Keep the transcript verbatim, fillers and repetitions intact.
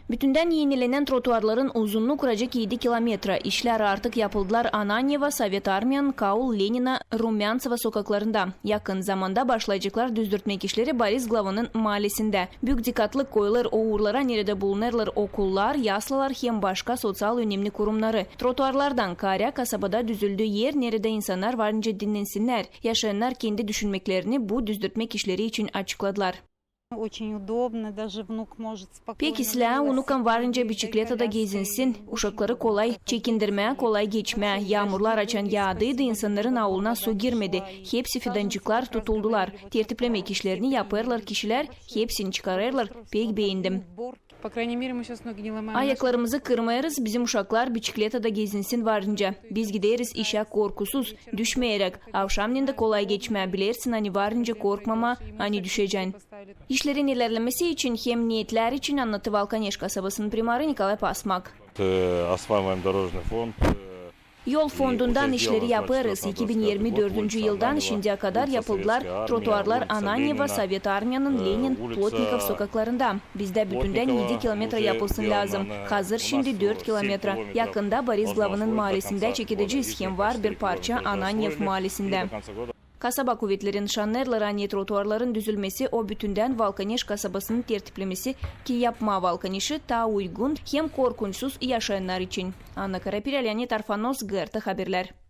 Bütündän enilenän trotuarların uzunnuu kuracek edi kilometra. İşlär artık yapıldılar Ananeva, Sovet Armiyanın, Kaul, Lenina, Rumânţeva sokaklarında. Yakın zamanda başlayaceklar düzdürtmäk işleri Boris Glavanın maalesindä. Büük dikkatlılık koyulêr o uurlara, neredä bulunêrlar okullar, yaslalar hem başka soţial önemni kurumnarı. Trotuarlardan kaarä kasabada düzüldü er, neredä insannar varınca dinnensinnär. Yaşayannar kendi düşünmeklerini bu düzdürtmäk işleri için açıkladılar. Очень удобно, даже внук может спокойно. Pek islää, unukam varınca biçikletada gezinsin, uşakları kolay çekindirmää, kolay geçmää. Yaamurlar açan yaadıydı, insannarın auluna su girmedi. Hepsi fidancıklar tutuldular. Tertiplemäk işlerini yapêrlar kişilär, hepsini çıkarêrlar, pek beendim. По крайней мере, мы сейчас ноги не ломаем. Ayaklarımızı kırmêêrız, bizim uşaklar biçikletada gezinsin varınca. Biz gideriz işä korkusuz, düşmeyeräk. Avşamnen dä kolay geçmää, bilersin, ani varınca korkmamaa, ani düşecän. İşlerin ilerlemesi için hem niyetlär için, annattı Valkaneş kasabasının primarı Nikolay Pasmak. Э, осваиваем дорожный фонд, э, Yol fondundan işleri yapêrız. İki bin irmi dördüncü yıldan şindiyä kadar yapıldılar trotuarlar Ananeva, Sovet Armiyanın, Lenin, Plotnikov sokaklarında. Bizdä bütündän edi kilometra yapılsın lääzım. Hazır şindi dört kilometra. Yakında Boris Glavanın maalesindä çekedecez, hem var bir parça Ananyev maalesindä. Kasaba kuvetleri nışannêêrlar, ani trotuarların düzülmesi o bütündän Valkaneş kasabasının tertiplemesi, ki yapmaa Valkaneşi taa uygun hem korkunçsuz yaşayannar için. Anna Karapirä, Leonid Arfanos, GRT Haberlär.